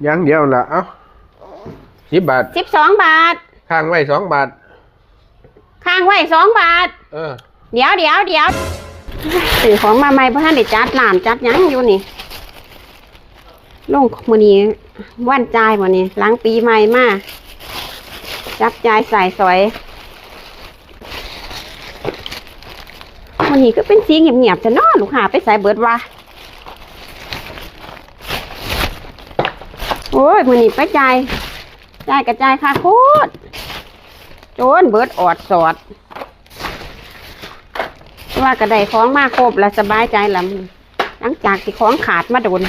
ຢ່າງດຽວລະ ເອົ້າ ສິບບາດ ສິບສອງບາດ ຄ້າງໄວ້ສອງບາດ ຄ້າງໄວ້ສອງບາດ ເອີ ດຽວ ດຽວ ດຽວ ຊື້ຂອງມາໃໝ່ ບໍ່ທັນໄດ້ຈັດຮ້ານຈັດຫຍັງຢູ່ນີ້ ລົງ ມື້ນີ້ວັນຈ່າຍ ມື້ນີ້ຫຼັງປີໃໝ່ມາ ຈັບຈ່າຍໃຊ້ສອຍ ມື້ນີ້ຄືເປັນສີງຽບໆແທ້ເນາະ ລູກຄ້າໄປໃສເບິດວະ? ໂອ້ຍ ມື້ນີ້ໄປຈ່າຍ ຈ່າຍກະຈ່າຍຄັກໂພດ ໂຈນເບິດອອດສອດ ແຕ່ວ່າກະໄດ້ຂອງມາຄົບລະ ສະບາຍໃຈລະ ຫຼັງຈາກທີ່ຂອງຂາດມາດົນ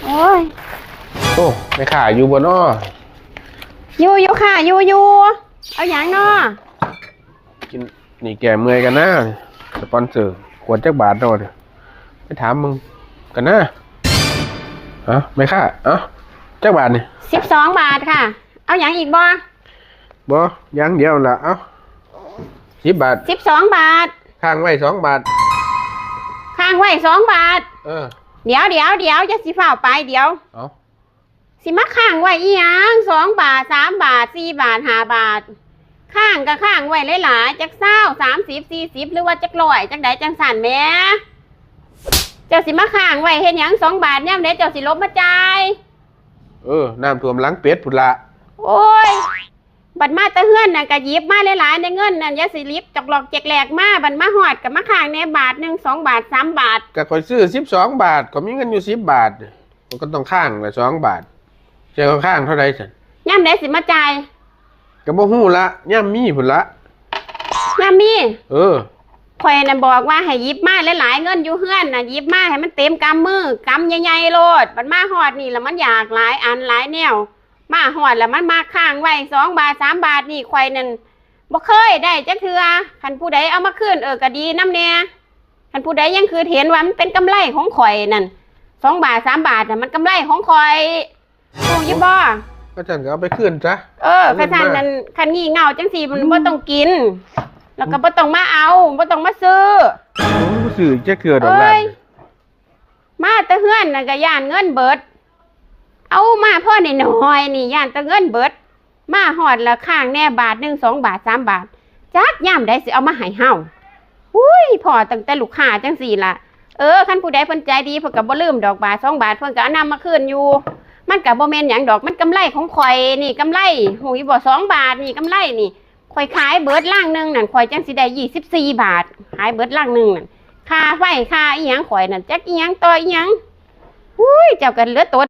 ໂອ້ຍ ໂອ້ ແມ່ຄ້າຢູ່ບໍ່ນໍ? ຢູ່ ຢູ່ຄ່ະ ຢູ່ ຢູ່ ເອົາຫຍັງນໍ? ກິນນີ້ແກ້ເມື່ອຍກັນນະ ສະປອນເຊີ ຂວດຈັກບາດນໍ? ໄປຖາມເບິ່ງກັນນະ ເອົ້າ ແມ່ຄ້າ ເອົ້າ ຈັກບາດນີ້? ສິບສອງບາດຄ່ະ ເອົາຫຍັງອີກບໍ່? ບໍ່ ຢ່າງດຽວລະ ເອົ້າ ສິບບາດ ສິບສອງບາດ ຄ້າງໄວ້ສອງບາດ ຄ້າງໄວ້ສອງບາດ ເອີ ດຽວ ດຽວ ດຽວ ຢ່າຊິຟ້າວໄປ ດຽວ ເອົ້າ ຊິມາຄ້າງໄວ້ອີ່ຫຍັງ ສອງບາດ ສາມບາດ ສີ່ບາດ ຫ້າບາດ ຄ້າງກະຄ້າງໄວ້ຫຼາຍໆ ຈັກຊາວ ສາມສິບ ສີ່ສິບ ຫຼືວ່າຈັກຮ້ອຍ ຈັ່ງໃດຈັ່ງຊັ້ນແໝ ເຈົ້າຊິມາຄ້າງໄວ້ເຮັດຫຍັງ ສອງບາດ ຍາມໃດເຈົ້າຊິຫຼົບມາຈ່າຍ? ເອີ ນ້ຳຖ້ວມຫຼັງເປັດພຸ້ນລະ ໂອ້ຍ ບັດມາແຕ່ເຮືອນນະກະຫຍິບມາຫຼາຍໆ ແດ່ເງິນນັ້ນ ຢ່າຊິຫຍິບຈອກຫຼອກແຈກແຫຼກມາ ບັດມາຮອດກະມາຄ້າງແດ່ບາດໜຶ່ງ ສອງບາດ ສາມບາດ ກະຂ້ອຍຊື້ສິບສອງບາດ ຂ້ອຍມີເງິນຢູ່ສິບບາດ ຂ້ອຍກະຕ້ອງຄ້າງລະສອງບາດ ຊິໃຫ້ຂ້າງເທົ່າໃດຊັ້ນ? ຍາມໃດຊິມາຈ່າຍ? ກະບໍ່ຮູ້ລະ ຍາມມີພຸ້ນລະ ຍາມມີ ເອີ ຂ້ອຍນະບອກວ່າໃຫ້ຫຍິບມາຫຼາຍໆ ເງິນຢູ່ເຮືອນນະ ຫຍິບມາໃຫ້ມັນເຕັມກຳມື ກຳໃຫຍ່ໆໂລດ ບັດມາຮອດນີ້ລະມັນຢາກຫຼາຍອັນຫຼາຍແນວ ມາຮອດລະມັນມາຄ້າງໄວ້ສອງບາດ ສາມບາດນີ້ ຂ້ອຍນັ້ນບໍ່ເຄີຍໄດ້ຈັກເທື່ອ ຄັນຜູ້ໃດເອົາມາຄືນ ເອີ ກະດີນຳແດ່ ຄັນຜູ້ໃດຍັງຄິດເຫັນວ່າມັນເປັນກຳໄລຂອງຂ້ອຍນັ້ນ ສອງບາດ ສາມບາດນະ ມັນກຳໄລຂອງຂ້ອຍ ຮູ້ຢູ່ບໍ່? ຄັນຊັ້ນກະເອົາໄປຄືນຊະ ເອີ ຄັນຊັ້ນນັ້ນ ຄັນງີ່ເຫງົ້າຈັ່ງຊີ້ ມັນບໍ່ຕ້ອງກິນ ລະກະບໍ່ຕ້ອງມາເອົາ ບໍ່ຕ້ອງມາຊື້ ບໍ່ຊື້ຈັກເທື່ອດອກ ເອີຍ ມາແຕ່ເຮືອນນະກະຢ້ານເງິນເບິດ ເອົາມາພໍໜ້ອຍໆນີ້ ຢ້ານແຕ່ເງິນເບິດ ມາຮອດລະຄ້າງແດ່ບາດໜຶ່ງ ສອງບາດ ສາມບາດ ຈັກຍາມໃດຊິເອົາມາໃຫ້ເຮົາ ອຸ້ຍ ພໍ້ຕັ້ງແຕ່ລູກຄ້າຈັ່ງຊີ້ລະ ເອີ ຄັນຜູ້ໃດເພິ່ນໃຈດີ ເພິ່ນກະບໍ່ລືມດອກ ບາດສອງບາດ ເພິ່ນກະເອົານຳມາຄືນຢູ່ ມັນກະບໍ່ແມ່ນຫຍັງດອກ ມັນກຳໄລຂອງຂ້ອຍນີ້ ກຳໄລ ຮູ້ຢູ່ບໍ່ ສອງບາດນີ້ ກຳໄລນີ້ ຂ້ອຍຂາຍເບິດລັງໜຶ່ງນັ້ນ ຂ້ອຍຈັ່ງຊິໄດ້ຊາວສີ່ບາດ ຂາຍເບິດລັງໜຶ່ງນັ້ນ ຄ່າໄຟຄ່າອີ່ຫຍັງຂ້ອຍນັ້ນ ຈັກອີ່ຫຍັງຕໍ່ອີ່ຫຍັງ ອຸ້ຍ ເຈົ້າກະເຫຼືອຕົນ